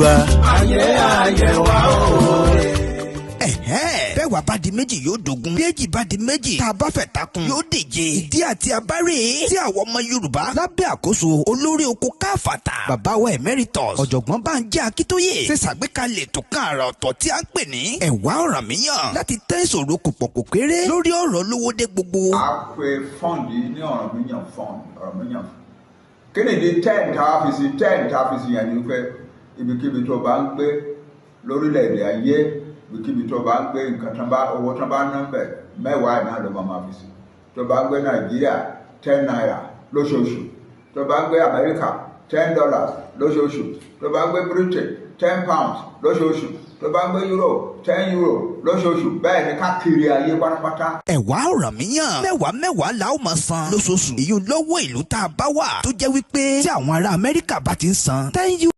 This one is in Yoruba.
Wa. Ayé ayé wa o. Ẹ̀hẹ́n. Bẹ́ẹ̀ wà bá di méjì, yóò dogun. Bí èjì bá di méjì, tá a bá fẹ̀ takun, yóò dèje. Ìdí àti abárè tí àwọn ọmọ Yorùbá lábẹ́ àkóso olórí oko káfàtà, bàbá wa emeritus, Ọ̀jọ̀gbọ́n Bánjí Akíntóyè, ṣe ṣàgbékalẹ̀ ètò kan àrà ọ̀tọ̀ tí a ń pè ní Ẹ̀wá Ọ̀rànmíyàn, láti tẹ́ ìṣòro kòpọ̀ kò kéré lórí ọ̀rọ̀ olówódé gbogbo. A pe fund yìí ní Ọ̀rànmíyàn Fund. Ọ̀rànmíyàn, kí ni ìdí 10 tá a fi sí? 10 tá a fi sí yẹn ni pé ibikíbi tó bá ń gbé lórílẹ̀‐èdè ayé, ibikíbi tó bá ń gbé, nǹkan tán bá, owó tán bá ná bẹ̀, 10 ẹ̀ náà ló máa fi sí. Tó bá ń gbé Nàìjíríà, ₦10 lóṣooṣù. Tó bá ń gbé Amẹ́ríkà, $10 lóṣooṣù. Tó bá ń gbé Britain, £10 lóṣooṣù. Tó bá ń gbé Europe, €10 lóṣooṣù. Bẹ́ẹ̀ ni káàkiri ayé pátápátá. Ẹ̀wá Ọ̀rànmíyàn, mẹ́wàá mẹ́wàá la ó máa san lóṣooṣù, èyí lọ́wọ́ ìlú tá a bá wà, tó jẹ́ wípé tí àwọn ará Amẹ́ríkà bá ti ń san 10.